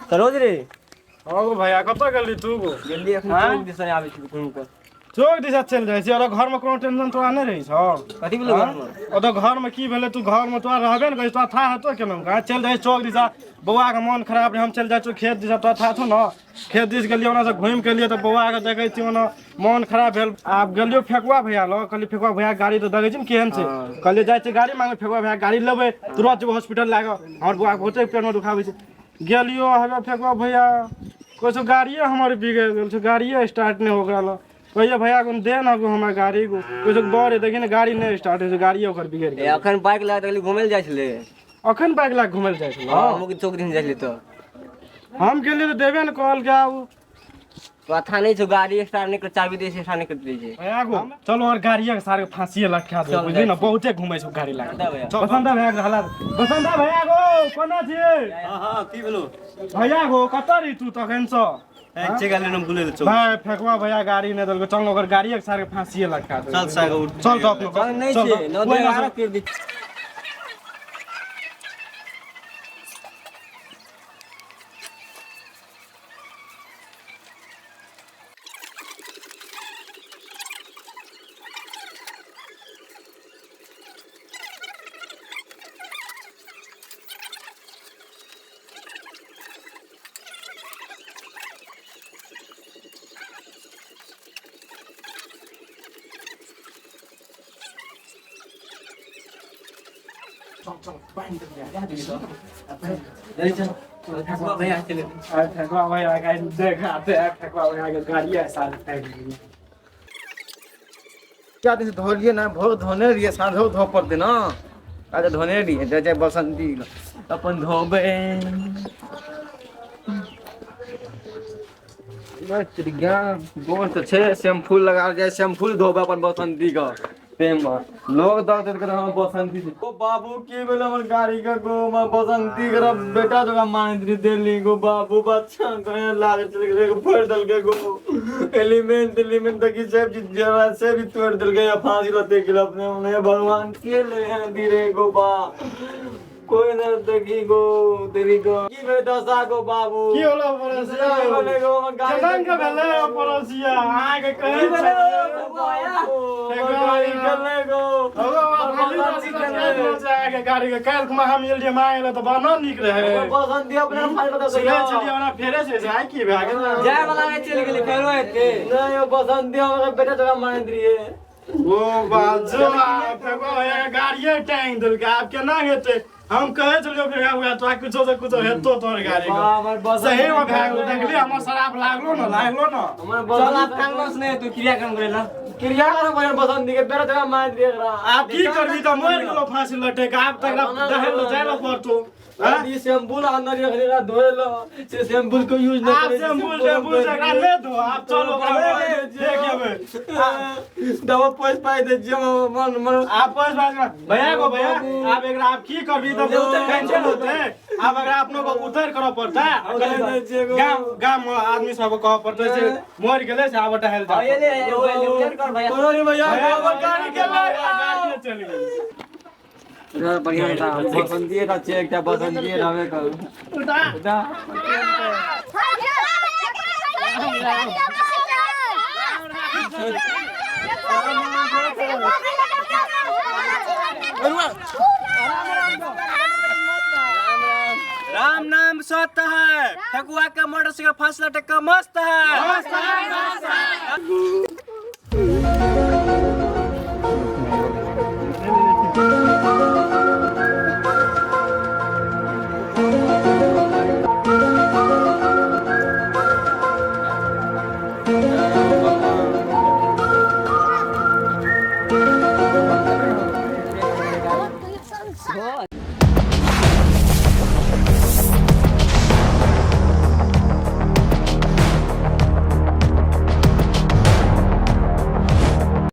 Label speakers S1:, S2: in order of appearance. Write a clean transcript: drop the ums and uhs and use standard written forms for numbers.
S1: सरोज रे।
S2: हँ गो भैया, कतऽ गेली तू गो?
S1: गेली अखन।
S2: आँय?
S1: चौक दिसन आबै छी घुमि कऽ।
S2: चौक दिशा चलि जाइ छी और घरमे कोनो टेंशन तोरा नहि रहै छौ?
S1: कथी भेलै घरमे?
S2: ओतऽ घरमे की भेलै? तू घरमे तोरा रहबे ने करै, तोरा था हेतौ केना? कहाँ चलि जाइ चौक दिशा? बौआके मोन खराब रहै, हम चलि जाइ छियौ खेत दिशा, तोरा था छौ ने? खेत दिस गेलियै, ओना से घुमि के एलियै तऽ बौआके देखै छी ओना मोन खराब भेल। आब गेलियो फेकुआ भैया लग, कहलियै फेकुआ भैया गाड़ी तऽ देखै छी ने केहन छै। कहलियै जाइ छियै गाड़ी मांगे, फेकुआ भैया गाड़ी लेबै, तुरंत जेबै हॉस्पिटल लए कऽ, हमर बौआके बहुते पेटमे दुखाबै छै। गेलियो हवे फेकुआ भैया कहै छौ गाड़िए हमर बिगड़ि गेल छौ, गाड़िए स्टार्ट नहि हो गेल। कहियो भैया को दे ना गो हमरा गाड़ी गो। कहै छौ बड़ देखी ने गाड़ी नहि स्टार्ट होइ छै, गाड़िए ओकर बिगड़ि
S1: ए
S2: गेल।
S1: अखन बाइक लए कऽ घुमै लए जाइ छलै।
S2: अखन बाइक लए कऽ घुमै लए जाइ छलौ?
S1: हँ, हमहूँ चौक दिसन जाइ छलियै तऽ।
S2: हम गेलियै तऽ देबे ने कहलकै आब।
S1: तोरा था नहि छौ, गाड़ी स्टार्ट नहि कर, चाबी दै छै, स्टार्ट नहि कर दै छै।
S2: भैया गो चलो और गाड़िया के सारे फांसी लटका दे।
S1: चल
S2: बुझली ने?
S1: जाइ छी।
S2: बहुते घुमै छौ गाड़ी लए
S1: बसंता भैया।
S2: कऽ। बसंता भैया के हालत। बसंता भैया गो, कोना छियै?
S3: हाँ हाँ, की भेलो?
S2: भैया गो, कतऽ रही तू तखन सँ?
S3: एक चेक आले बुले चल।
S2: भाय, फेकवा भैया गाड़ी नहि देलको, चल ओकर गाड़ी के सारे फांसी लटका दे।
S3: चल सागर उठ।
S2: चल तो अपनो।
S1: चल नहि
S2: चल
S1: छै
S2: तो।
S1: नौ
S2: ओहिना
S1: एगारह कर दै। फेकुआ भैया चले।
S2: अरे फेकवा भैया के देख आते हैं, फेकवा भैया के गाड़ी है सारे फेंक दिए।
S4: क्या दिन से धोलिए ना, भोर धोने रहिए, साँझो धो पड़ते ना। अच्छा धोने रहिए, जाय जाय बसंती अपन धोबे। गोर तऽ छै, शैम्पू लगा जाय, शैम्पू धोबे अपन बसंती के प्रेम में लोग दर्द देलकै हमर बसंती से। ओ बाबू, की भेल हमर गाड़ी के गो? हमर बसंती के बेटा जकाँ मानैत रही देली गो बाबू। बच्चा कहे लागल चलि गेलै, फोड़ि देलकै गो। एलिमेंट एलिमेंट तऽ की सब चीज जरा से भी तोड़ि देलकै आ फाँसी लटकि गेल अपने मने। भगवान के ले धीरे गो बा, कोई न देखी गो तेरी गो की भेल दशा गो बाबू?
S2: की होलो पड़ोसिया?
S4: की भेलै गो हमर गाड़ी?
S2: केना के भेलै ओ पड़ोसिया? अहाँके कहै
S4: की भेलै
S2: छलियै।
S4: हमर गाड़ी गेलै गो।
S2: अहाँके गाड़ी के काल्हि खुमा हम एलियै मांगे लए तऽ बड़ नीक रहै।
S4: बसंती अपने फाइल बता।
S2: सुनै छलियै ओना फेरे छै से आइ की भए गेल?
S1: जाय वाला के चलि गेलै, फेरो एतै।
S4: नहीं, ओ बसंती हमर बेटा जकाँ मानैत रहिए।
S2: ओ बाजो आ फेको भैया के गाड़िए टांगि देलकै, आब केना हेतै? हम कहै छलियै फेका भैया तोरा कुछो से कुछो हेतौ तोहर गाड़ी के।
S4: हमर बसंती
S2: सही में भए गेल, देखली हमर शराब लागलो ने, लागलो ने।
S4: हमर
S1: चल आब
S4: बसंती
S1: कांग्रेस नहि हेतौ क्रियाक्रम करै लए।
S4: क्रिया करब बसंती के बेटा जकाँ मानैत रहिए एकरा।
S2: आब की करबी तऽ मरि गेलो फांसी लटक, आब तकरा दहेल लए जाय लए पड़तौ। आँय?
S4: ई शैम्पू आनर एकरा धोए लो से शैम्पू के यूज नहीं
S2: आब
S4: करे।
S2: शैम्पू शैम्पू से एकरा नहि धो, आब चल ओकरा देख एबै।
S4: दवा पैस पाइ दे छियै मन मन।
S2: आब पैस बात भैया गो भैया, आब एकरा आब की करबी तऽ टेंशन होतै। आब एकरा अपनो को उतर करऽ पड़तै, गाम गाम मे आदमी सबके कहऽ पड़तै से मरि गेलै से आब टहल जा।
S1: एले एले उतर कर भैया।
S4: कोनो नहीं भैया,
S2: भैया,
S4: हमर गाड़ी गेलै।
S2: गाड़िए चलि गेलै।
S4: बढ़िया बसंती टा छै, एकटा बसंती रहबे करू। उठा।
S3: राम नाम सत्य है, ठकुआ का मोटरसाइकिल फांसी लटक का मस्त है।